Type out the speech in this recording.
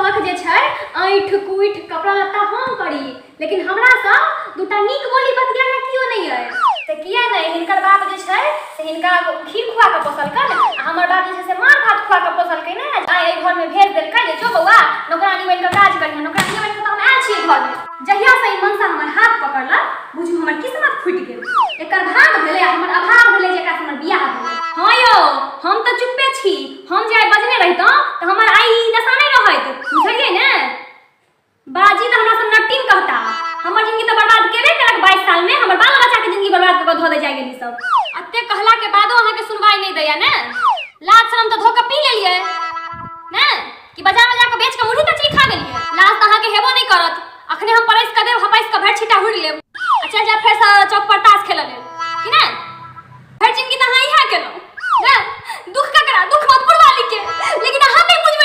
सभक जे छै ऐंठ कुइठ कपड़ा लत्ता हम करी, लेकिन हमरा सँ दूटा नीक बोली बतियाए ला कियो नहि अइ। से किया नहि? हिनकर बाप जे छै से हिनका खीर खुआ कऽ पोसलकनि आ हमर बाप जे छै से मार भात खुआ कऽ पोसलकै ने। आइ एहि घरमे भेज देलकै जे जो बौआ, नौकरानी बनि कऽ काज करिहे। नौकरानी बनि कऽ तऽ हम आयल छी एहि घरमे। जहिया सँ ई मनसा हमर हाथ पकड़लक, बुझू हमर किस्मत फूटि गेल। एकर भाग भेलै आ हमर अभाग भेलै जे एकरा सँ हमर बियाह भेलै। हँ यौ, हम तऽ चुप्पे छी। हम जे आइ बजने रहितहुँ तऽ हमर आइ ई दशा नहि रहैत, बुझलियै ने? बाजी तऽ हमरा सब नट्टिन कहता। हमर जिंदगी तऽ बर्बाद केबे केलक 22 साल में, हमर बाल बच्चा के जिंदगी बर्बाद कऽ कऽ धऽ दे जाय गेली सब। अते कहला के बादो अहाँ के सुनवाई नहीं दैया ने? लाज शरम तऽ धो कऽ पी लेलियै ने, कि बाजार में जाके बेच के मुरही कचरी खा गेलियै? लाज तऽ अहाँ के हेबो नहीं करत। अखने हम परसि कऽ देब, हपसि कऽ भरि छिट्टा हुड़ि लेब आ चलि जायब फेर से चौक पर ताश खेलऽ लेल, कि ने? भरि जिंदगी तऽ अहाँ इएह केलहुँ ने। दुख ककरा? दुख मधुपुर वाली के, लेकिन अहाँ नहीं बुझबै।